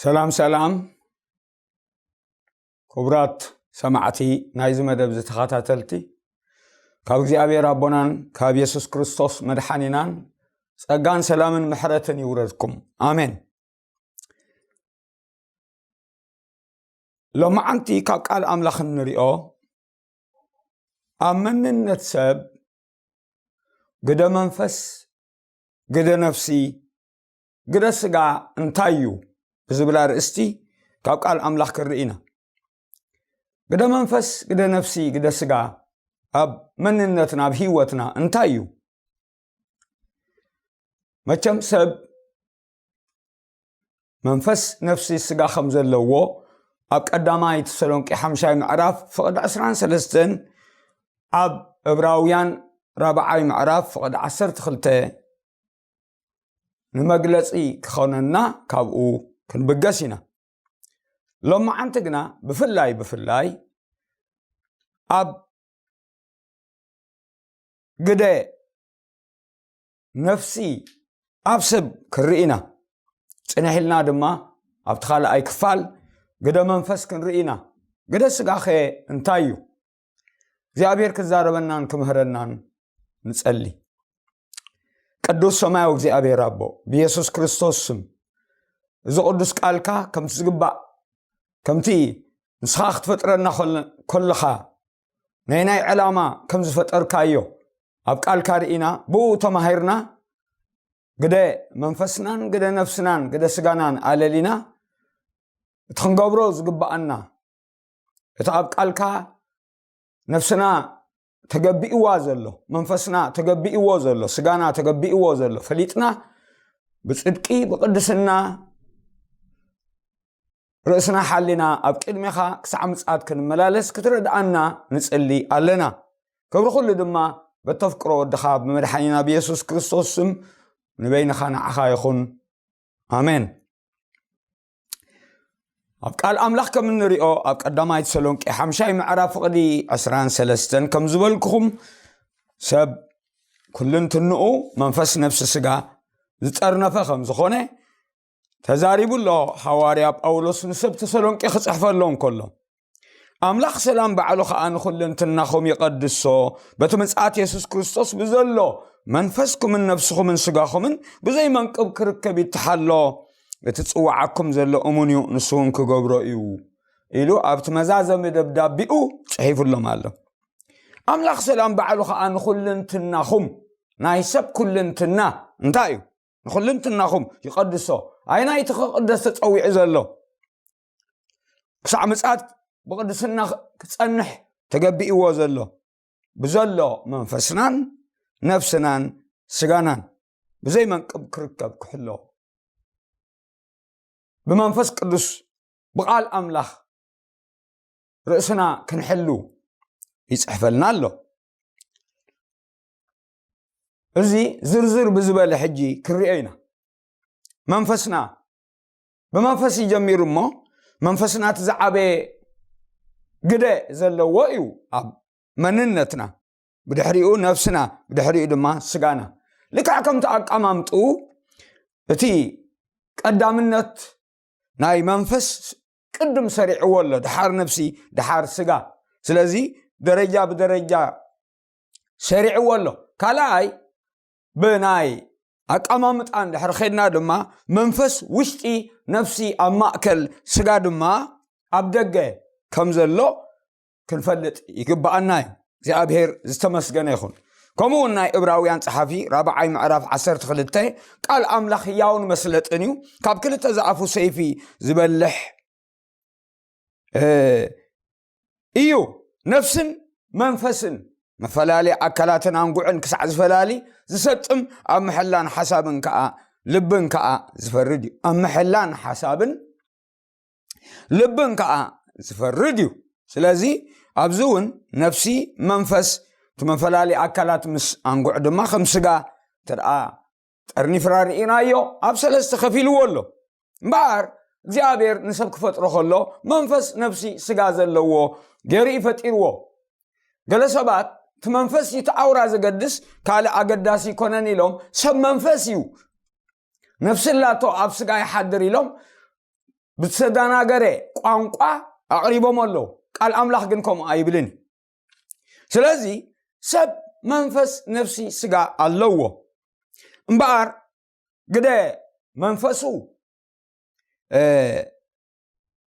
ሰላም ሰላም። ክቡራት ሰማዕቲ ናይዚ መደብ ዝተኸታተልቲ፣ ካብ እግዚኣብሔር ኣቦናን ካብ የሱስ ክርስቶስ መድሓኒናን ጸጋን ሰላምን ምሕረትን ይውረድኩም። ኣሜን። ሎማዓንቲ ካብ ቃል ኣምላኽ እንሪኦ፣ ኣብ መንነት ሰብ ግደ መንፈስ፣ ግደ ነፍሲ፣ ግደ ስጋ እንታይ እዩ ብዝብል ኣርእስቲ ካብ ቃል ኣምላኽ ክንርኢ ኢና። ግደ መንፈስ፣ ግደ ነፍሲ፣ ግደ ስጋ ኣብ መንነትና፣ ኣብ ህይወትና እንታይ እዩ? መቸም ሰብ መንፈስ፣ ነፍሲ፣ ስጋ ከም ዘለዎ ኣብ ቀዳማይ ተሰሎንቄ ሓምሻይ ምዕራፍ ፍቕዲ ዕስራን ሰለስተን፣ ኣብ ዕብራውያን ራብዓይ ምዕራፍ ፍቕዲ ዓሰርተ ክልተ ንመግለጺ ክኾነና ካብኡ ክንብገስ ኢና። ሎማዓንቲ ግና ብፍላይ ብፍላይ ኣብ ግደ ነፍሲ ኣብ ሰብ ክንርኢ ኢና። ጽንሕ ኢልና ድማ ኣብቲ ካልኣይ ክፋል ግደ መንፈስ ክንርኢ ኢና። ግደ ስጋኸ እንታይ እዩ? እግዚኣብሔር ክዛረበናን ክምህረናን ንጸሊ። ቅዱስ ሰማያዊ እግዚኣብሔር ኣቦ፣ ብየሱስ ክርስቶስ ስም፣ እዚ ቅዱስ ቃልካ ከምቲ ዝግባእ፣ ከምቲ ንስኻ ክትፈጥረና ከለ-፣ ከለኻ፣ ናይ ናይ ዕላማ ከም ዝፈጠርካዮ ኣብ ቃልካ ርኢና፣ ብኡ ተማሂርና፣ ግደ መንፈስናን ግደ ነፍስናን ግደ ስጋናን ኣለሊና፣ እቲ ክንገብሮ ዝግባኣና፣ እቲ ኣብ ቃልካ ነፍስና ተገቢእዋ ዘሎ፣ መንፈስና ተገቢእዎ ዘሎ፣ ስጋና ተገቢእዎ ዘሎ ፈሊጥና፣ ብጽድቂ ብቅድስና ርእስና ሓሊና ኣብ ቅድሜኻ ክሳዕ ምጽኣት ክንመላለስ ክትረድኣና ንጽሊ ኣለና። ክብሪ ኩሉ ድማ በተፍቅሮ ወድኻ ብመድሓኒና ብየሱስ ክርስቶስ ስም ንበይንኻ ንዓኻ ይኹን። ኣሜን። ኣብ ቃል ኣምላኽ ከም እንሪኦ፣ ኣብ ቀዳማይ ተሰሎንቄ ሓምሻይ ምዕራፍ ፍቕዲ ዕስራን ሰለስተን ከም ዝበልኩኹም፣ ሰብ ኩልንትንኡ መንፈስ፣ ነፍሲ፣ ስጋ ዝጠርነፈ ከም ዝኾነ ተዛሪቡ ኣሎ ሃዋርያ ጳውሎስ ንሰብ ተሰሎንቄ ክጽሕፈሎም ከሎ። ኣምላኽ ሰላም ባዕሉ ኸኣ ንኹልንትናኹም ይቐድሶ፣ በቲ ምጽኣት የሱስ ክርስቶስ ብዘሎ መንፈስኩምን ነፍስኹምን ስጋኹምን ብዘይ መንቅብ ክርከብ ይተሓሎ። እቲ ጽዋዓኩም ዘሎ እሙን እዩ፣ ንሱ እውን ክገብሮ እዩ ኢሉ ኣብቲ መዛዘሚ ደብዳቤኡ ጽሒፉሎም ኣሎ። ኣምላኽ ሰላም ባዕሉ ኸኣ ንኹልንትናኹም፣ ናይ ሰብ ኩልንትና እንታይ እዩ? ንኹልንትናኹም ይቐድሶ። ኣየናይ እቲ ክቕደስ ተጸዊዑ ዘሎ? ክሳዕ ምጽኣት ብቕድስና ክጸንሕ ተገቢእዎ ዘሎ፣ ብዘሎ መንፈስናን ነፍስናን ስጋናን ብዘይ መንቅብ ክርከብ ክሕሎ፣ ብመንፈስ ቅዱስ፣ ብቓል ኣምላኽ ርእስና ክንሕሉ ይጽሕፈልና ኣሎ። እዚ ዝርዝር ብዝበለ ሕጂ ክንሪኦ ኢና። መንፈስና፣ ብመንፈስ ይጀሚሩ እሞ፣ መንፈስና እቲ ዝዓበየ ግደ ዘለዎ እዩ ኣብ መንነትና። ብድሕሪኡ ነፍስና፣ ብድሕሪኡ ድማ ስጋና። ልክዕ ከምቲ ኣቀማምጥኡ፣ እቲ ቀዳምነት ናይ መንፈስ ቅድም ሰሪዕዎ ኣሎ፣ ድሓር ነፍሲ፣ ድሓር ስጋ። ስለዚ ደረጃ ብደረጃ ሰሪዕዎ ኣሎ። ካልኣይ፣ ብናይ ኣቀማምጣ እንድሕር ኸድና ድማ፣ መንፈስ ውሽጢ፣ ነፍሲ ኣብ ማእከል፣ ስጋ ድማ ኣብ ደገ ከም ዘሎ ክንፈልጥ ይግብኣና እዩ። እግዚኣብሔር ዝተመስገነ ይኹን። ከምኡ እውን ናይ ዕብራውያን ጸሓፊ ራብዓይ ምዕራፍ ዓሰርተ ክልተ፣ ቃል ኣምላኽ ህያውን መስለጥን እዩ፣ ካብ ክልተ ዝኣፉ ሰይፊ ዝበልሕ፣ እ፣ እዩ፣ ነፍስን መንፈስን፣ መፈላለዪ ኣካላትን ኣንጉዕን ክሳዕ ዝፈላሊ ዝሰጥም፣ ኣብ ምሕላን ሓሳብን ከኣ ልብን ከኣ ዝፈርድ እዩ። ኣብ ምሕላን ሓሳብን ልብን ከኣ ዝፈርድ እዩ። ስለዚ ኣብዚ እውን ነፍሲ፣ መንፈስ፣ እቲ መፈላለዪ ኣካላት ምስ ኣንጉዕ ድማ ከም ስጋ ተደኣ ጠርኒፍና ርኢናዮ፣ ኣብ ሰለስተ ከፊልዎ ኣሎ። እምበኣር እግዚኣብሔር ንሰብ ክፈጥሮ ከሎ መንፈስ፣ ነፍሲ፣ ስጋ ዘለዎ ገይሩ እዩ ፈጢርዎ። ገለ ሰባት እቲ መንፈስ እዩ እቲ ኣውራ ዘገድስ፣ ካልእ ኣገዳሲ ይኮነን ኢሎም፣ ሰብ መንፈስ እዩ፣ ነፍሲ ኣላቶ ኣብ ስጋ ይሓድር ኢሎም ብዝተደናገረ ቋንቋ ኣቕሪቦም ኣለዉ። ቃል ኣምላኽ ግን ከምኡ ኣይብልን። ስለዚ ሰብ መንፈስ፣ ነፍሲ፣ ስጋ ኣለዎ። እምበኣር ግደ መንፈሱ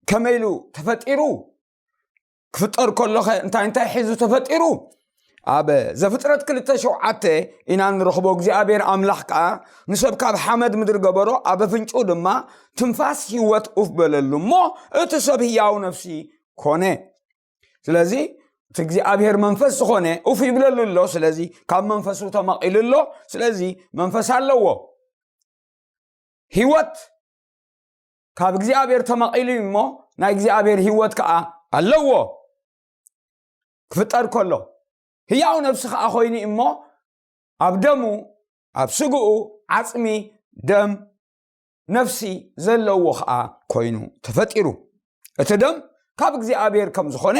ከመይ ኢሉ ተፈጢሩ፣ ክፍጠር ከሎኸ እንታይ እንታይ ሒዙ ተፈጢሩ? ኣብ ዘፍጥረት ክልተ ሸውዓተ ኢና ንረኽቦ። እግዚኣብሔር ኣምላኽ ከኣ ንሰብ ካብ ሓመድ ምድሪ ገበሮ፣ ኣብ ኣፍንጭኡ ድማ ትንፋስ ህይወት ኡፍ በለሉ እሞ እቲ ሰብ ህያው ነፍሲ ኮነ። ስለዚ እቲ እግዚኣብሔር መንፈስ ዝኾነ ኡፍ ይብለሉ ኣሎ። ስለዚ ካብ መንፈሱ ተመቒሉ ኣሎ። ስለዚ መንፈስ ኣለዎ። ህይወት ካብ እግዚኣብሔር ተመቒሉ እሞ ናይ እግዚኣብሔር ህይወት ከኣ ኣለዎ። ክፍጠር ከሎ ህያው ነፍሲ ከኣ ኮይኑ እሞ ኣብ ደሙ፣ ኣብ ስግኡ፣ ዓጽሚ፣ ደም፣ ነፍሲ ዘለዎ ከኣ ኮይኑ ተፈጢሩ። እቲ ደም ካብ እግዚኣብሔር ከም ዝኾነ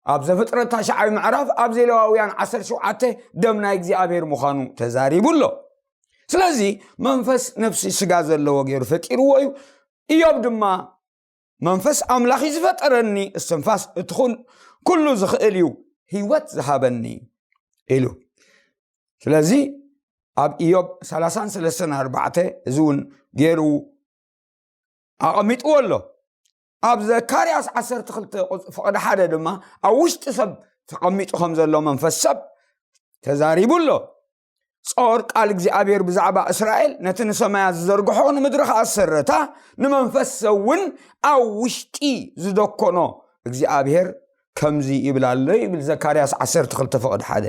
ኣብ ዘፍጥረት ታሽዓይ ምዕራፍ፣ ኣብ ሌዋውያን ዓሰርተ ሸውዓተ ደም ናይ እግዚኣብሔር ምዃኑ ተዛሪቡ ኣሎ። ስለዚ መንፈስ ነፍሲ ስጋ ዘለዎ ገይሩ ፈጢርዎ እዩ። ኢዮብ ድማ መንፈስ ኣምላኽ እዩ ዝፈጠረኒ፣ እስትንፋስ እቲ ኩል-፣ ኩሉ ዝኽእል እዩ ህይወት ዝሃበኒ ኢሉ። ስለዚ ኣብ ኢዮብ ሰላሳን ሰለስተን ኣርባዕተ እዚ እውን ገይሩ ኣቐሚጥዎ ኣሎ። ኣብ ዘካርያስ ዓሰርተ ክልተ ቁጽ-፣ ፍቕዲ ሓደ ድማ ኣብ ውሽጢ ሰብ ተቐሚጡ ከም ዘሎ መንፈስ ሰብ ተዛሪቡ ኣሎ። ጾር ቃል እግዚኣብሔር ብዛዕባ እስራኤል፣ ነቲ ንሰማያት ዝዘርግሖ፣ ንምድሪ ከኣ ዝሰረታ፣ ንመንፈስ ሰብ እውን ኣብ ውሽጢ ዝደኮኖ እግዚኣብሔር ከምዚ ይብል ኣሎ ይብል ዘካርያስ ዓሰርተ ክልተ ፍቕዲ ሓደ።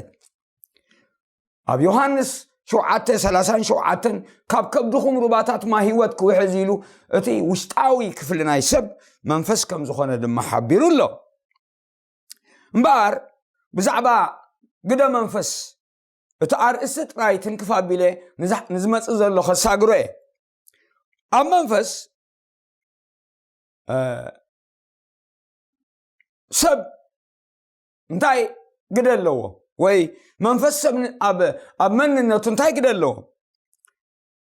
ኣብ ዮሃንስ ሸውዓተ ሰላሳን ሸውዓተን ካብ ከብድኹም ሩባታት ማይ ህይወት ክውሕዝ ኢሉ እቲ ውሽጣዊ ክፍሊ ናይ ሰብ መንፈስ ከም ዝኾነ ድማ ሓቢሩ ኣሎ። እምበኣር ብዛዕባ ግደ መንፈስ እቲ ኣርእስቲ ጥራይ ትንክፍ ኣቢለ ንዛ-፣ ንዝመጽእ ዘሎ ከሳግሮ እየ። ኣብ መንፈስ፣ እ፣ ሰብ እንታይ ግደ ኣለዎ? ወይ መንፈስ ሰብ ን-፣ ኣብ፣ ኣብ መንነቱ እንታይ ግደ ኣለዎ?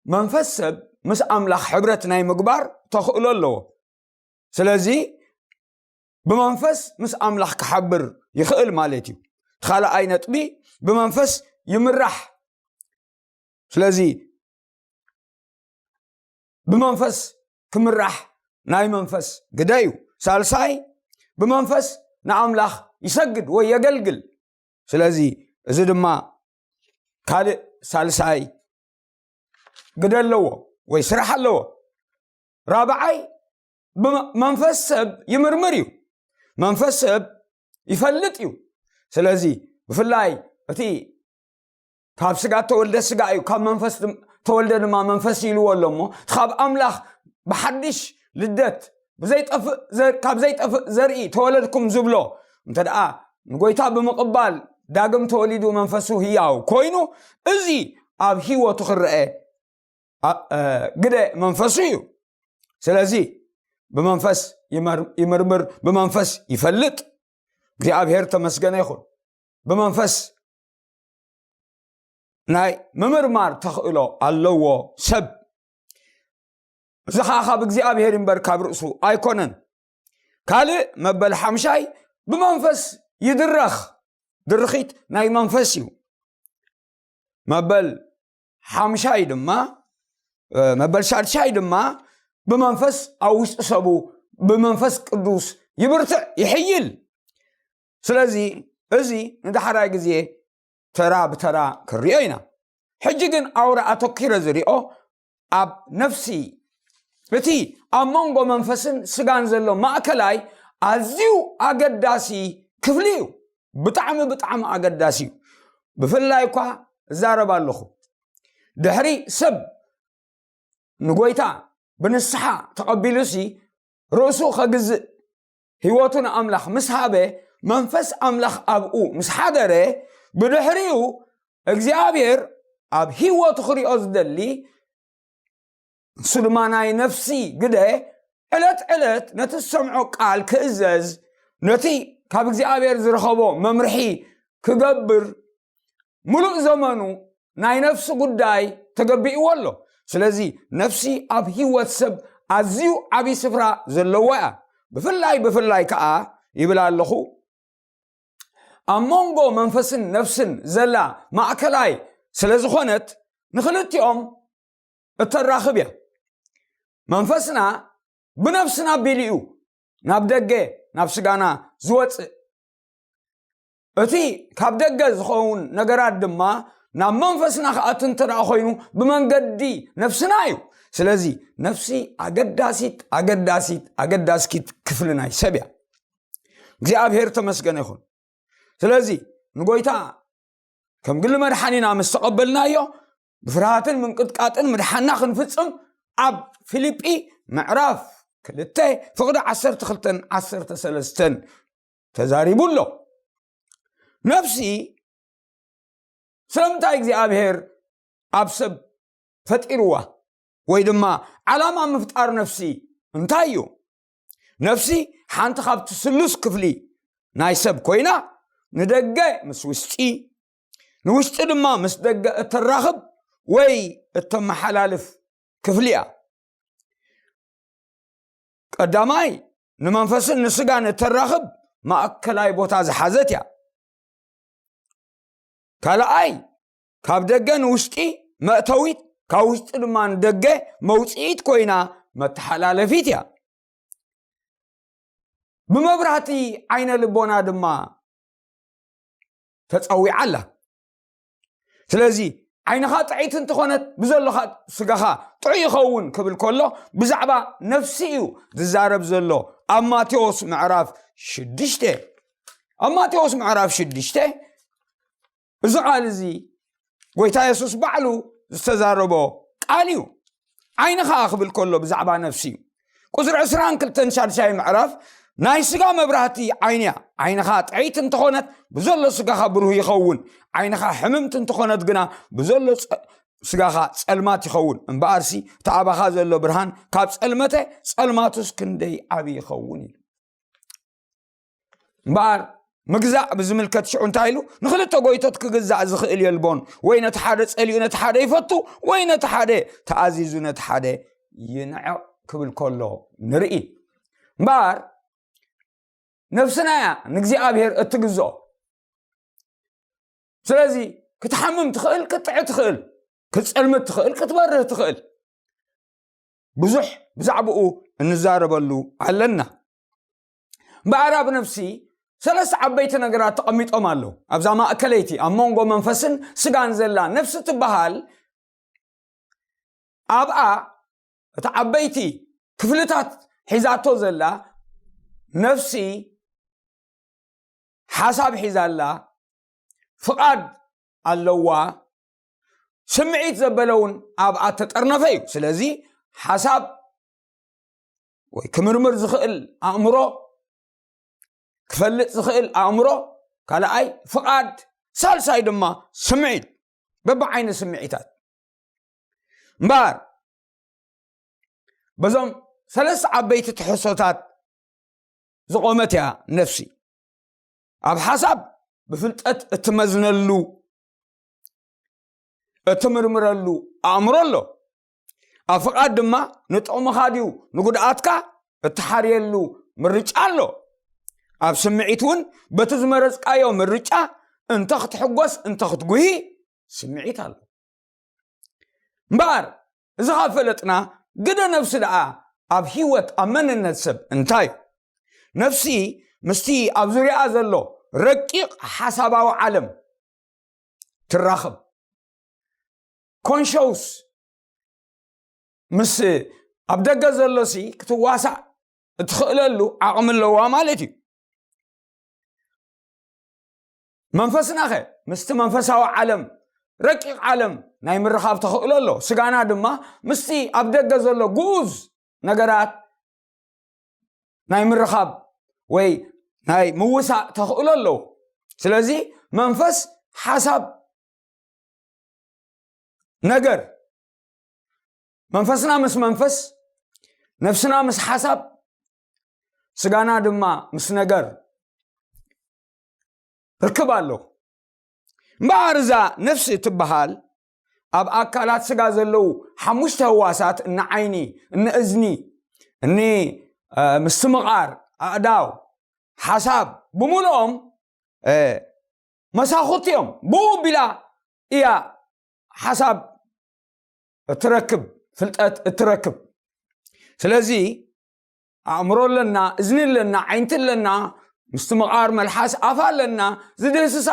መንፈስ ሰብ ምስ ኣምላኽ ሕብረት ናይ ምግባር ተኽእሎ ኣለዎ። ስለዚ ብመንፈስ ምስ ኣምላኽ ክሓብር ይኽእል ማለት እዩ። እቲ ካልኣይ ነጥቢ፣ ብመንፈስ ይምራሕ። ስለዚ ብመንፈስ ክምራሕ ናይ መንፈስ ግደ እዩ። ሳልሳይ፣ ብመንፈስ ንኣምላኽ ይሰግድ ወይ የገልግል። ስለዚ እዚ ድማ ካልእ ሳልሳይ ግደ ኣለዎ ወይ ስራሕ ኣለዎ። ራብዓይ፣ ብመ-፣ መንፈስ ሰብ ይምርምር እዩ። መንፈስ ሰብ ይፈልጥ እዩ። ስለዚ ብፍላይ እቲ ካብ ስጋ ተወልደ ስጋ እዩ፣ ካብ መንፈስ ድም-፣ ተወልደ ድማ መንፈስ ኢልዎ ኣሎ እሞ፣ እቲ ካብ ኣምላኽ ብሓድሽ ልደት፣ ብዘይጠፍእ ዘር-፣ ካብ ዘይጠፍእ ዘርኢ ተወለድኩም ዝብሎ፣ እንተ ደኣ ንጎይታ ብምቕባል ዳግም ተወሊዱ መንፈሱ ህያው ኮይኑ፣ እዚ ኣብ ህይወቱ ክረአ ኣ-፣ እ፣ ግደ መንፈሱ እዩ። ስለዚ ብመንፈስ ይመር-፣ ይምርምር፣ ብመንፈስ ይፈልጥ። እግዚኣብሔር ተመስገነ ይኹን። ብመንፈስ ናይ ምምርማር ተኽእሎ ኣለዎ ሰብ። እዚ ኸዓ ካብ እግዚኣብሔር እምበር ካብ ርእሱ ኣይኮነን። ካልእ መበል ሓምሻይ ብመንፈስ ይድረኽ። ድርኺት ናይ መንፈስ እዩ። መበል ሓምሻይ ድማ፣ እ፣ መበል ሻድሻይ ድማ ብመንፈስ ኣብ ውሽጢ ሰቡ ብመንፈስ ቅዱስ ይብርትዕ፣ ይሕይል። ስለዚ እዚ ንዳሕራይ ግዜ ተራ ብተራ ክንሪኦ ኢና። ሕጂ ግን ኣውራ ኣተኪረ ዝሪኦ ኣብ ነፍሲ፣ እቲ ኣብ መንጎ መንፈስን ስጋን ዘሎ ማእከላይ ኣዝዩ ኣገዳሲ ክፍሊ እዩ። ብጣዕሚ፣ ብጣዕሚ ኣገዳሲ እዩ። ብፍላይ እኳ እዛረብ ኣለኹ፣ ድሕሪ ሰብ ንጎይታ ብንስሓ ተቐቢሉሲ ርእሱ ኸግዝእ ህይወቱ ንኣምላኽ ምስ ሃበ፣ መንፈስ ኣምላኽ ኣብኡ ምስ ሓደረ፣ ብድሕሪኡ እግዚኣብሔር ኣብ ህይወቱ ክሪኦ ዝደሊ፣ ንሱ ድማ ናይ ነፍሲ ግደ፣ ዕለት ዕለት ነቲ ዝሰምዖ ቃል ክእዘዝ፣ ነቲ ካብ እግዚኣብሔር ዝረኸቦ መምርሒ ክገብር፣ ምሉእ ዘመኑ ናይ ነፍሲ ጉዳይ ተገቢእዎ ኣሎ። ስለዚ ነፍሲ ኣብ ህይወት ሰብ ኣዝዩ ዓብዪ ስፍራ ዘለዋ እያ። ብፍላይ ብፍላይ ከዓ ይብል ኣለኹ፣ ኣብ መንጎ መንፈስን ነፍስን ዘላ ማእከላይ ስለ ዝኾነት፣ ንኽልቲኦም እተራኽብ እያ። መንፈስና ብነፍስና ኣቢሉ እዩ ናብ ደገ፣ ናብ ስጋና ዝወፅእ። እቲ ካብ ደገ ዝኸውን ነገራት ድማ ናብ መንፈስና ክኣቱ እንተ ደኣ ኮይኑ፣ ብመንገዲ ነፍስና እዩ። ስለዚ ነፍሲ ኣገዳሲት፣ ኣገዳሲት፣ ኣገዳስኪት ክፍሊ ናይ ሰብ እያ። እግዚኣብሔር ተመስገነ ይኹን። ስለዚ ንጎይታ ከም ግሊ መድሓኒና ምስ ተቐበልናዮ፣ ብፍርሃትን ምንቅጥቃጥን ምድሓና ክንፍጽም ኣብ ፊልጲ ምዕራፍ ክልተ ፍቕዲ ዓሰርተ ክልተን ዓሰርተ ሰለስተን ተዛሪቡ ኣሎ። ነፍሲ ስለምንታይ እግዚኣብሔር ኣብ ሰብ ፈጢርዋ? ወይ ድማ ዓላማ ምፍጣር ነፍሲ እንታይ እዩ? ነፍሲ ሓንቲ ካብቲ ስሉስ ክፍሊ ናይ ሰብ ኮይና፣ ንደገ ምስ ውሽጢ፣ ንውሽጢ ድማ ምስ ደገ እተራኽብ ወይ እተመሓላልፍ ክፍሊ እያ። ቀዳማይ፣ ንመንፈስን ንስጋን እተራኽብ ማእከላይ ቦታ ዝሓዘት እያ። ካልኣይ፣ ካብ ደገ ንውሽጢ መእተዊት፣ ካብ ውሽጢ ድማ ንደገ መውፅኢት ኮይና መተሓላለፊት እያ። ብመብራህቲ ዓይነ ልቦና ድማ ተጸዊዓ ኣላ። ስለዚ ዓይንኻ ጥዕይቲ እንተኾነት ብዘሎኻ ስጋኻ ጥዑይ ይኸውን ክብል ከሎ ብዛዕባ ነፍሲ እዩ ዝዛረብ ዘሎ። ኣብ ማቴዎስ ምዕራፍ ሽዱሽተ፣ ኣብ ማቴዎስ ምዕራፍ ሽዱሽተ እዚ ቃል እዚ ጎይታ የሱስ ባዕሉ ዝተዛረቦ ቃል እዩ። ዓይኒ ኸዓ ክብል ከሎ ብዛዕባ ነፍሲ እዩ። ቁፅሪ ዕስራን ክልተን ሻድሻይ ምዕራፍ ናይ ስጋ መብራህቲ ዓይኒ እያ። ዓይንኻ ጥዕይቲ እንተኾነት ብዘሎ ስጋኻ ብሩህ ይኸውን። ዓይንኻ ሕምምቲ እንተኾነት ግና ብዘሎ ጸ- ስጋኻ ጸልማት ይኸውን። እምበኣርሲ እቲ ኣባኻ ዘሎ ብርሃን ካብ ጸልመተ ጸልማቱስ ክንደይ ዓብዪ ይኸውን ኢሉ። እምበኣር ምግዛእ ብዝምልከት ሽዑ እንታይ ኢሉ? ንኽልተ ጎይቶት ክግዛእ ዝኽእል የልቦን፣ ወይ ነቲ ሓደ ጸሊኡ ነቲ ሓደ ይፈቱ፣ ወይ ነቲ ሓደ ተኣዚዙ ነቲ ሓደ ይንዕቕ ክብል ከሎ ንርኢ። እምበኣር ነፍስና እያ ንእግዚኣብሔር እትግዝኦ። ስለዚ ክትሓምም ትኽእል፣ ክትጥዕ ትኽእል፣ ክትጸልምት ትኽእል፣ ክትበርህ ትኽእል። ብዙሕ ብዛዕባኡ እንዛረበሉ ኣለና። እምበኣር ኣብ ነፍሲ ሰለስተ ዓበይቲ ነገራት ተቐሚጦም ኣለዉ። ኣብዛ ማእከለይቲ ኣብ መንጎ መንፈስን ስጋን ዘላ ነፍሲ ትበሃል ኣብኣ እቲ ዓበይቲ ክፍልታት ሒዛቶ ዘላ ነፍሲ ሓሳብ ሒዛ ኣላ፣ ፍቓድ ኣለዋ፣ ስምዒት ዘበለ እውን ኣብኣ ተጠርነፈ እዩ። ስለዚ ሓሳብ ወይ ክምርምር ዝኽእል ኣእምሮ፣ ክፈልጥ ዝኽእል ኣእምሮ፣ ካልኣይ ፍቓድ፣ ሳልሳይ ድማ ስምዒት፣ በብዓይኒ ስምዒታት። እምበኣር በዞም ሰለስተ ዓበይቲ ትሕዝቶታት ዝቖመት እያ ነፍሲ። ኣብ ሓሳብ ብፍልጠት እትመዝነሉ፣ እትምርምረሉ ኣእምሮ ኣሎ። ኣብ ፍቓድ ድማ ንጥቕምኻ ድዩ ንጉድኣትካ እትሓርየሉ ምርጫ ኣሎ። ኣብ ስምዒት እውን በቲ ዝመረጽካዮ ምርጫ እንተ ክትሕጎስ እንተ ክትጉሂ ስምዒት ኣሎ። እምበኣር እዚ ካብ ፈለጥና ግደ ነፍሲ ደኣ ኣብ ህይወት ኣብ መንነት ሰብ እንታይ እዩ? ነፍሲ ምስቲ ኣብ ዙርያኣ ዘሎ ረቂቕ ሓሳባዊ ዓለም ትራኸብ። ኮንሸውስ ምስ ኣብ ደገ ዘሎሲ ክትዋሳእ እትኽእለሉ ዓቕሚ ኣለዋ ማለት እዩ። መንፈስናኸ ምስቲ መንፈሳዊ ዓለም ረቂቕ ዓለም ናይ ምርኻብ ተኽእሎ ኣሎ። ስጋና ድማ ምስቲ ኣብ ደገ ዘሎ ግኡዝ ነገራት ናይ ምርኻብ ወይ ናይ ምውሳእ ተኽእሎ ኣለዎ። ስለዚ መንፈስ ሓሳብ ነገር መንፈስና ምስ መንፈስ ነፍስና ምስ ሓሳብ ስጋና ድማ ምስ ነገር ርክብ ኣሎ። እምበኣር እዛ ነፍሲ እትበሃል ኣብ ኣካላት ስጋ ዘለዉ ሓሙሽተ ህዋሳት እነ ዓይኒ እነ እዝኒ እኒ ምስትምቓር ኣእዳው ሓሳብ ብምልኦም መሳኹት እዮም። ብኡ ቢላ እያ ሓሳብ እትረክብ፣ ፍልጠት እትረክብ። ስለዚ ኣእምሮ ኣለና፣ እዝኒ ኣለና፣ ዓይንቲ ኣለና፣ ምስትምቓር መልሓስ ኣፍ ኣለና፣ ዝድህስሳ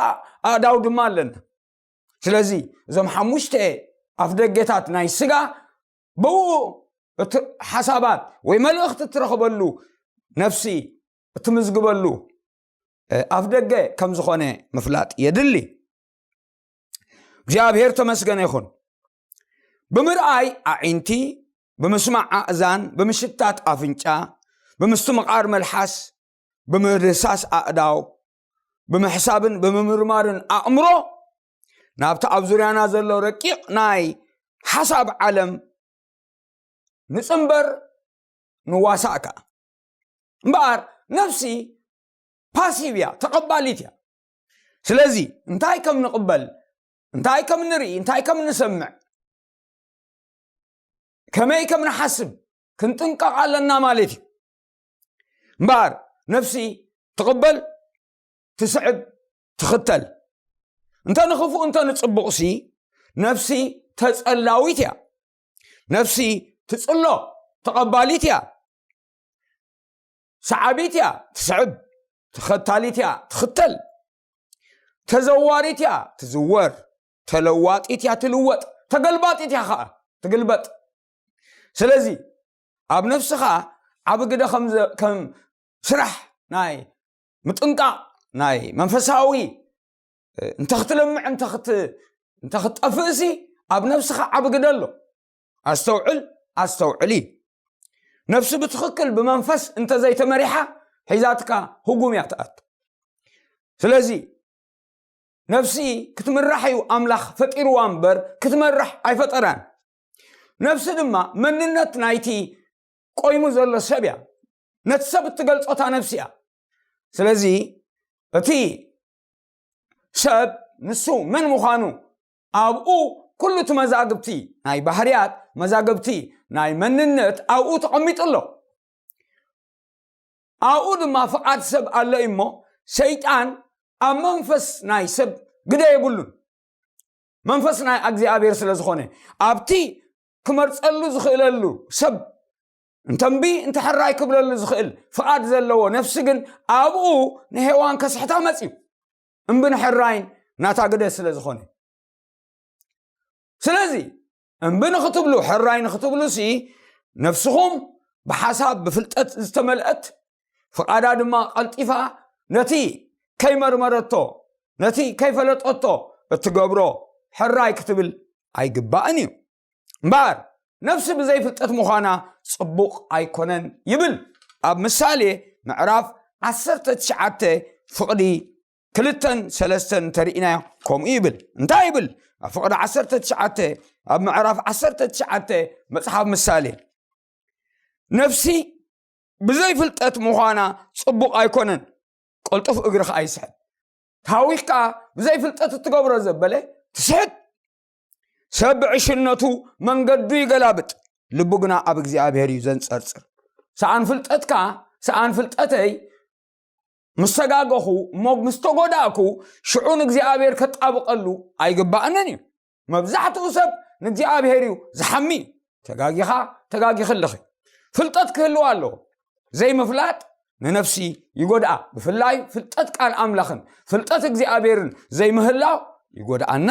ኣእዳው ድማ ኣለና። ስለዚ እዞም ሓሙሽተ ኣፍ ደገታት ናይ ስጋ ብኡ ሓሳባት ወይ መልእኽቲ እትረኽበሉ፣ ነፍሲ እትምዝግበሉ ኣፍ ደገ ከም ዝኾነ ምፍላጥ የድሊ። እግዚኣብሔር ተመስገነ ይኹን። ብምርኣይ ኣዒንቲ፣ ብምስማዕ ኣእዛን፣ ብምሽታት ኣፍንጫ፣ ብምስትምቓር መልሓስ፣ ብምድህሳስ ኣእዳው፣ ብምሕሳብን ብምምርማርን ኣእምሮ ናብቲ ኣብ ዙርያና ዘሎ ረቂቕ ናይ ሓሳብ ዓለም ንጽንበር፣ ንዋሳእ ከኣ። እምበኣር ነፍሲ ፓሲቭ እያ፣ ተቐባሊት እያ። ስለዚ እንታይ ከም ንቕበል፣ እንታይ ከም ንርኢ፣ እንታይ ከም ንሰምዕ፣ ከመይ ከም ንሓስብ ክንጥንቀቕ ኣለና ማለት እዩ። እምበኣር ነፍሲ ትቕበል፣ ትስዕብ፣ ትኽተል። እንተ ንኽፉእ እንተ ንጽቡቕሲ ነፍሲ ተጸላዊት እያ። ነፍሲ ትጽሎ፣ ተቐባሊት እያ። ሰዓቢት እያ፣ ትስዕብ። ተኸታሊት እያ፣ ትኽተል። ተዘዋሪት እያ፣ ትዝወር። ተለዋጢት እያ፣ ትልወጥ። ተገልባጢት እያ ኸዓ፣ ትግልበጥ። ስለዚ ኣብ ነፍስኻ ዓቢ ግደ ከም ዘ-፣ ከም ስራሕ ናይ ምጥንቃቕ፣ ናይ መንፈሳዊ፣ እንተ ክትለምዕ፣ እንተ ክት-፣ እንተ ክትጠፍእሲ ኣብ ነፍስኻ ዓቢ ግደ ኣሎ። ኣስተውዕል፣ ኣስተውዕሊ። ነፍሲ ብትኽክል ብመንፈስ እንተ ዘይተመሪሓ ሒዛትካ ህጉም እያ ትኣቱ። ስለዚ ነፍሲ ክትምራሕ እዩ ኣምላኽ ፈጢርዋ እምበር ክትመራሕ ኣይፈጠራን። ነፍሲ ድማ መንነት ናይቲ ቆይሙ ዘሎ ሰብ እያ። ነቲ ሰብ እትገልጾ እታ ነፍሲ እያ። ስለዚ እቲ ሰብ ንሱ መን ምዃኑ ኣብኡ ኩሉ እቲ መዛግብቲ ናይ ባህርያት፣ መዛግብቲ ናይ መንነት ኣብኡ ተቐሚጡ ኣሎ። ኣብኡ ድማ ፍቓድ ሰብ ኣሎ እሞ ሰይጣን ኣብ መንፈስ ናይ ሰብ ግደ የብሉን። መንፈስ ናይ እግዚኣብሔር ስለ ዝኾነ ኣብቲ ክመርጸሉ ዝኽእለሉ ሰብ እንተ እምቢ እንተ ሕራይ ክብለሉ ዝኽእል ፍቓድ ዘለዎ ነፍሲ ግን ኣብኡ ንሄዋን ከስሕታ መጽዩ። እምቢ ንሕራይን ናታ ግደ ስለ ዝኾነ። ስለዚ እምቢ ንኽትብሉ፣ ሕራይ ንኽትብሉሲ ነፍስኹም ብሓሳብ ብፍልጠት ዝተመልአት፣ ፍቓዳ ድማ ቀልጢፋ ነቲ ከይመርመረቶ፣ ነቲ ከይፈለጠቶ እትገብሮ ሕራይ ክትብል ኣይግባእን እዩ። እምበኣር ነፍሲ ብዘይ ፍልጠት ምዃና ጽቡቕ ኣይኮነን ይብል። ኣብ ምሳሌ ምዕራፍ ዓሰርተ ትሽዓተ ፍቕዲ ክልተን ሰለስተን እንተርኢናዮ ከምኡ ይብል። እንታይ ይብል? ኣብ ፍቕዲ ዓሰርተ ትሽዓተ፣ ኣብ ምዕራፍ ዓሰርተ ትሽዓተ መጽሓፍ ምሳሌ፣ ነፍሲ ብዘይ ፍልጠት ምዃና ጽቡቕ ኣይኮነን፣ ቅልጡፍ እግሪ ኸኣ ይስሕት። ታዊኽካ ብዘይ ፍልጠት እትገብሮ ዘበለ ትስሕት። ሰብ ብዕሽነቱ መንገዱ ይገላብጥ፣ ልቡ ግና ኣብ እግዚኣብሔር እዩ ዘንጸርጽር። ሰኣን ፍልጠትካ፣ ሰኣን ፍልጠተይ ምስ ተጋገኹ እሞ ምስ ተጎዳእኩ፣ ሽዑ ንእግዚኣብሔር ከጣብቐሉ ኣይግባእንን እዩ። መብዛሕትኡ ሰብ ንእግዚኣብሔር እዩ ዝሓሚ። ተጋጊኻ፣ ተጋጊኺ ኣለኺ። ፍልጠት ክህልዋ ኣለዎ። ዘይምፍላጥ ንነፍሲ ይጎድኣ። ብፍላይ ፍልጠት ቃል ኣምላኽን ፍልጠት እግዚኣብሔርን ዘይምህላው ይጎድኣና።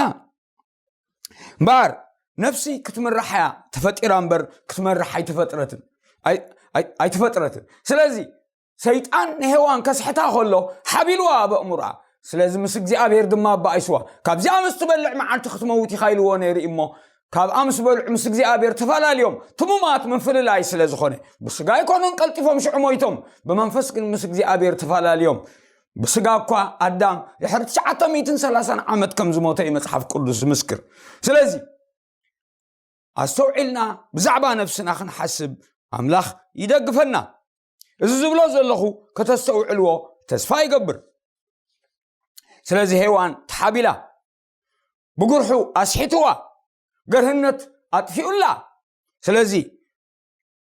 እምበኣር ነፍሲ ክትምራሕ እያ ተፈጢራ እምበር ክትመርሕ ኣይተፈጥረትን፣ ኣይ-፣ ኣይ-፣ ኣይተፈጥረትን። ስለዚ ሰይጣን ንሄዋን ከስሕታ ከሎ ሓቢልዋ ኣብ ኣእምሮኣ። ስለዚ ምስ እግዚኣብሔር ድማ ኣባኢስዋ። ካብዚኣ ምስ ትበልዕ መዓልቲ ክትመውት ኢኻ ኢልዎ ነይሩ እዩ እሞ፣ ካብኣ ምስ በልዑ ምስ እግዚኣብሔር ተፈላለዮም። ትሙማት ምፍልላይ ስለ ዝኾነ፣ ብስጋ ኣይኮኑን ቀልጢፎም ሽዑ ሞይቶም፣ ብመንፈስ ግን ምስ እግዚኣብሔር ተፈላለዮም። ብስጋ እኳ ኣዳም ድሕሪ ትሽዓተ ሚእትን ሰላሳን ዓመት ከም ዝሞተ እዩ መጽሓፍ ቅዱስ ዝምስክር። ስለዚ ኣስተውዒልና ብዛዕባ ነፍስና ክንሓስብ ኣምላኽ ይደግፈና። እዚ ዝብሎ ዘለኹ ከተስተውዕልዎ ተስፋ ይገብር። ስለዚ ሄዋን ተሓቢላ፣ ብጉርሑ ኣስሒትዋ፣ ገርህነት ኣጥፊኡላ። ስለዚ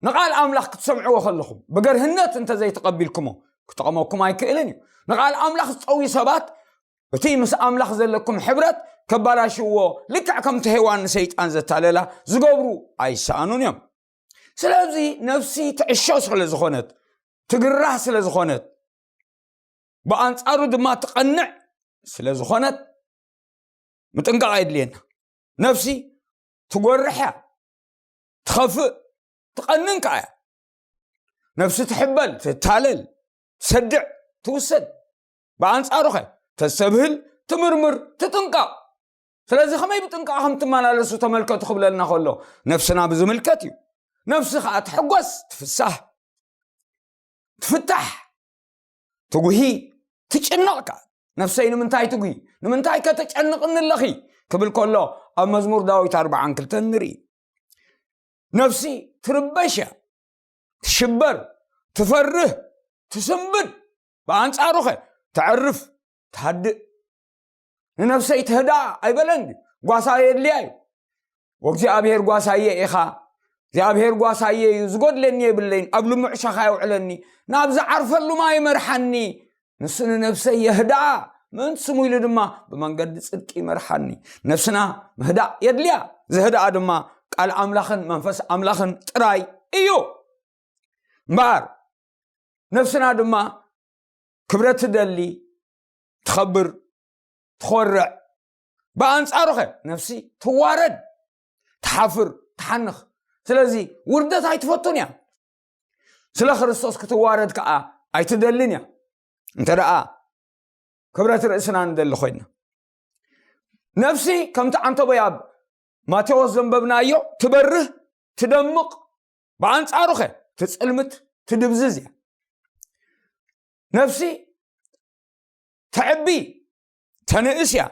ንቓል ኣምላኽ ክትሰምዕዎ ከለኹም ብገርህነት እንተዘይተቐቢልኩሞ ክጠቕመኩም ኣይክእልን እዩ። ንቓል ኣምላኽ ዝጸውዩ ሰባት እቲ ምስ ኣምላኽ ዘለኩም ሕብረት ከባላሽዎ፣ ልክዕ ከምቲ ሄዋን ንሰይጣን ዘታለላ ዝገብሩ ኣይሰኣኑን እዮም። ስለዚ ነፍሲ ትዕሾ ስለ ዝኾነት፣ ትግራህ ስለ ዝኾነት፣ ብኣንጻሩ ድማ ትቐንዕ ስለ ዝኾነት ምጥንቃቕ የድልየና። ነፍሲ ትጎርሕ እያ፣ ትኸፍእ፣ ትቐንን ከኣ እያ። ነፍሲ ትሕበል፣ ትታለል፣ ትሰድዕ፣ ትውሰድ። ብኣንጻሩኸ ተስተብህል፣ ትምርምር፣ ትጥንቀቕ። ስለዚ ከመይ ብጥንቃቕ ከም ትመላለሱ ተመልከቱ ክብለልና ከሎ ነፍስና ብዝምልከት እዩ። ነፍሲ ከኣ ትሕጎስ፣ ትፍሳህ፣ ትፍታሕ፣ ትጉሂ፣ ትጭነቕ ከኣ። ነፍሰይ ንምንታይ ትጉሂ? ንምንታይ ከ ተጨንቕኒ ኣለኺ? ክብል ከሎ ኣብ መዝሙር ዳዊት ኣርብዓን ክልተን ንርኢ። ነፍሲ ትርበሽ እያ፣ ትሽበር፣ ትፈርህ፣ ትስንብድ። ብኣንጻሩኸ ተዕርፍ፣ ትሃድእ። ንነፍሰይ ትህድኣ ኣይበለን ድዩ? ጓሳ የድልያ እዩ። "ወእግዚኣብሔር ጓሳየ ኢኻ፣ እግዚኣብሔር ጓሳየ እዩ፣ ዝጎድለኒ የብለይን፣ ኣብ ልሙዕ ሻኻ የውዕለኒ፣ ናብ ዝዓርፈሉ ማይ ይመርሓኒ፣ ንሱ ንነፍሰይ የህድኣ፣ ምእንቲ ስሙ ኢሉ ድማ ብመንገዲ ጽድቂ ይመርሓኒ።" ነፍስና ምህዳእ የድልያ። ዝህድኣ ድማ ቃል ኣምላኽን መንፈስ ኣምላኽን ጥራይ እዩ። እምበኣር ነፍስና ድማ ክብረት ትደሊ፣ ትኸብር፣ ትኾርዕ። ብኣንጻሩኸ ነፍሲ ትዋረድ፣ ትሓፍር፣ ትሓንኽ። ስለዚ ውርደት ኣይትፈቱን እያ። ስለ ክርስቶስ ክትዋረድ ከኣ ኣይትደልን እያ። እንተ ደኣ ክብረት ርእስና ንደሊ ኮይና፣ ነፍሲ ከምቲ ዓንተቦይ ኣብ ማቴዎስ ዘንበብናዮ ትበርህ፣ ትደምቕ፣ ብኣንጻሩኸ ትጽልምት፣ ትድብዝዝ እያ። ነፍሲ ተዕቢ፣ ተንእስ እያ፣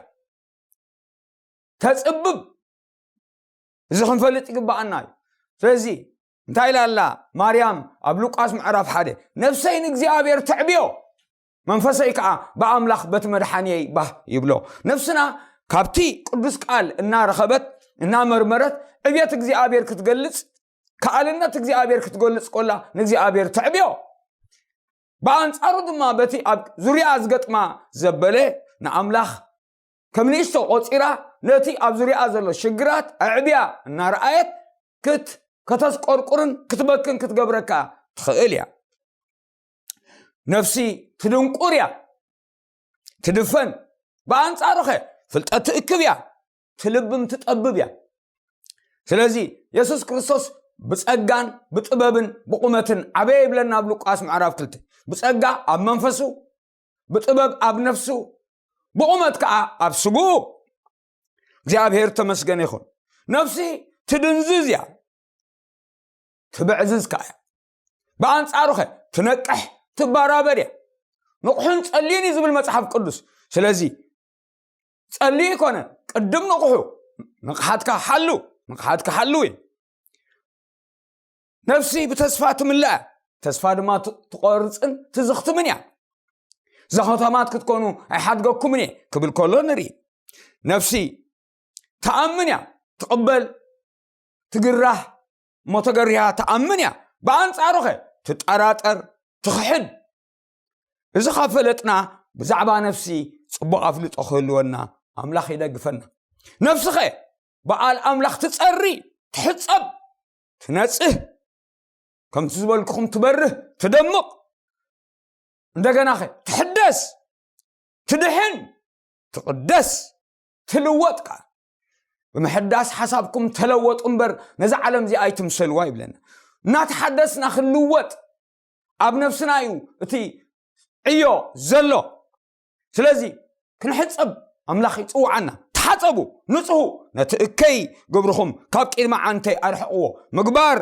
ተጽብብ። እዚ ክንፈልጥ ይግባኣና እዩ። ስለዚ እንታይ ኢላ ኣላ ማርያም ኣብ ሉቃስ ምዕራፍ ሓደ? "ነፍሰይ ንእግዚኣብሔር ተዕብዮ፣ መንፈሰይ ከኣ ብኣምላኽ በቲ መድሓንየይ ባህ ይብሎ።" ነፍስና ካብቲ ቅዱስ ቃል እናረኸበት እናመርመረት ዕብየት እግዚኣብሔር ክትገልጽ፣ ከኣልነት እግዚኣብሔር ክትገልጽ ኮላ ንእግዚኣብሔር ተዕብዮ። ብኣንጻሩ ድማ በቲ ኣብ ዙርያ ዝገጥማ ዘበለ ንኣምላኽ ከም ንእሽቶ ቆጺራ ነቲ ኣብ ዙርያ ዘሎ ሽግራት ኣዕብያ እናረኣየት ክት-፣ ከተስቆርቁርን ክትበክን ክትገብረካ ትኽእል እያ። ነፍሲ ትድንቁር እያ፣ ትድፈን። ብኣንጻሩኸ ፍልጠት ትእክብ እያ፣ ትልብም ትጠብብ እያ። ስለዚ የሱስ ክርስቶስ ብጸጋን ብጥበብን ብቑመትን ዓበየ ይብለና ኣብ ሉቃስ ምዕራፍ ክልተ። ብጸጋ ኣብ መንፈሱ፣ ብጥበብ ኣብ ነፍሱ፣ ብቑመት ከኣ ኣብ ስግኡ። እግዚኣብሔር ተመስገነ ይኹን። ነፍሲ ትድንዝዝ እያ፣ ትብዕዝዝ ከኣ እያ። ብኣንጻሩኸ ትነቅሕ፣ ትበራበር እያ። ንቕሑን ጸልዩን እዩ ዝብል መጽሓፍ ቅዱስ። ስለዚ ጸልዩ ይኮነ፣ ቅድም ንቕሑ፣ ንቕሓትካ ሓሉ፣ ንቕሓትካ ሓሉ እዩ። ነፍሲ ብተስፋ ትምልኣ፣ ተስፋ ድማ ት-፣ ትቆርጽን ትዝኽትምን እያ። ዘኸታማት ክትኮኑ ኣይሓድገኩምን እየ ክብል ከሎ ንርኢ። ነፍሲ ትኣምን እያ፣ ትቕበል፣ ትግራህ፣ እሞ ተገሪሃ ትኣምን እያ። ብኣንጻሩኸ ትጠራጠር፣ ትኽሕድ። እዚ ካብ ፈለጥና ብዛዕባ ነፍሲ ጽቡቕ ኣፍልጦ ክህልወና ኣምላኽ ይደግፈና። ነፍስኸ በዓል ኣምላኽ ትጸሪ፣ ትሕጸብ፣ ትነጽህ፣ ከምቲ ዝበልኩኹም ትበርህ፣ ትደምቕ፣ እንደገናኸ ትሕደስ፣ ትድሕን፣ ትቕደስ፣ ትልወጥ ከኣ። ብምሕዳስ ሓሳብኩም ተለወጡ እምበር ነዛ ዓለም እዚኣ ኣይትምሰልዋ ይብለና። እናተሓደስና ክንልወጥ ኣብ ነፍስና እዩ እቲ ዕዮ ዘሎ። ስለዚ ክንሕጸብ ኣምላኽ ይጽውዓና። ተሓጸቡ፣ ንጽሁ፣ ነቲ እከይ ግብርኹም ካብ ቅድሚ ዓንተይ ኣርሕቕዎ። ምግባር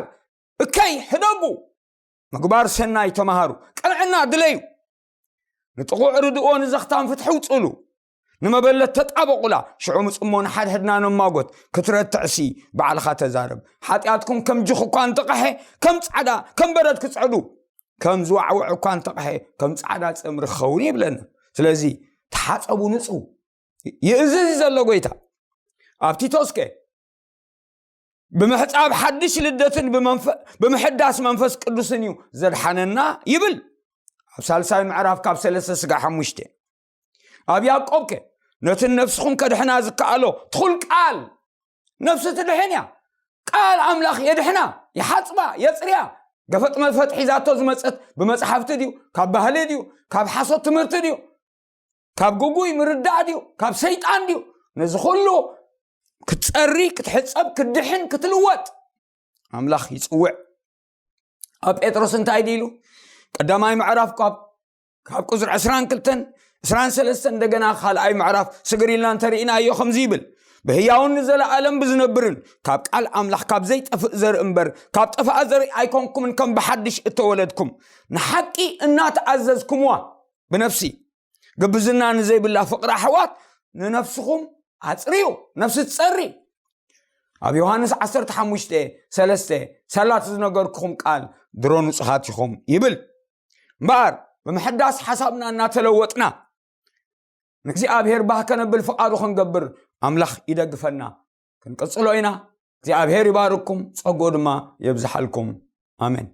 እከይ ሕደጉ፣ ምግባር ሰናይ ተማሃሩ፣ ቅንዕና ድለዩ። ንጥቑዕ ርድእዎ፣ ንዘኽታም ፍትሒ ውጽሉ፣ ንመበለት ተጣበቑላ። ሽዑ ምጽሞ ንሓድሕድና ነማጎት። ክትረትዕሲ ባዕልኻ ተዛረብ። ሓጢኣትኩም ከም ጅኽ እኳ እንተቐሐ፣ ከም ጻዕዳ፣ ከም በረድ ክጽዕዱ፣ ከም ዝዋዕውዕ እኳ እንተቐሐ፣ ከም ጻዕዳ ጸምሪ ክኸውን ይብለና። ስለዚ ተሓጸቡ፣ ንጹ። ይእዝዝ ዘሎ ጎይታ። ኣብ ቲቶስከ ብምሕጻብ ሓድሽ ልደትን ብምሕዳስ መንፈስ ቅዱስን እዩ ዘድሓነና ይብል። ኣብ ሳልሳይ ምዕራፍ ካብ ሰለስተ ስጋ ሓሙሽተ። ኣብ ያዕቆብ ከ ነትን ነፍስኹም ከድሕና ዝከኣሎ ትኹል ቃል፣ ነፍሲ ትድሕን እያ። ቃል ኣምላኽ የድሕና፣ ይሓጽባ፣ የጽርያ። ገፈጥ መፈጥ ሒዛቶ ዝመጸት ብመጽሓፍቲ ድዩ፣ ካብ ባህሊ ድዩ፣ ካብ ሓሶት ትምህርቲ ድዩ፣ ካብ ግጉይ ምርዳእ ድዩ፣ ካብ ሰይጣን ድዩ? ነዚ ኩሉ ክትጸሪ፣ ክትሕጸብ፣ ክትድሕን፣ ክትልወጥ ኣምላኽ ይጽውዕ። ኣብ ጴጥሮስ እንታይ ድኢሉ? ቀዳማይ ምዕራፍ ካብ ካብ ቁጽሪ ዕስራን ክልተን፣ ዕስራን ሰለስተን፣ እንደገና ካልኣይ ምዕራፍ ስግር ኢልና እንተርኢናዮ ከምዚ ይብል፣ ብህያውን ንዘለኣለም ብዝነብርን ካብ ቃል ኣምላኽ ካብ ዘይጠፍእ ዘርኢ እምበር ካብ ጠፍኣ ዘርኢ ኣይኮንኩምን፣ ከም ብሓድሽ እተወለድኩም ንሓቂ እናተኣዘዝኩምዋ ብነፍሲ ግብዝና ንዘይብላ ፍቕሪ ኣሕዋት ንነፍስኹም ኣጽርዩ። ነፍሲ ትጸሪ። ኣብ ዮሃንስ ዓሰርተ ሓሙሽተ ሰለስተ፣ ሳላት ዝነገርኩኹም ቃል ድሮ ንጹሃት ኢኹም ይብል። እምበኣር ብምሕዳስ ሓሳብና እናተለወጥና ንእግዚኣብሔር ባህ ከነብል ፍቓዱ ክንገብር ኣምላኽ ይደግፈና። ክንቅጽሎ ኢና። እግዚኣብሔር ይባርኩም፣ ጸጎ ድማ የብዝሓልኩም። ኣሜን።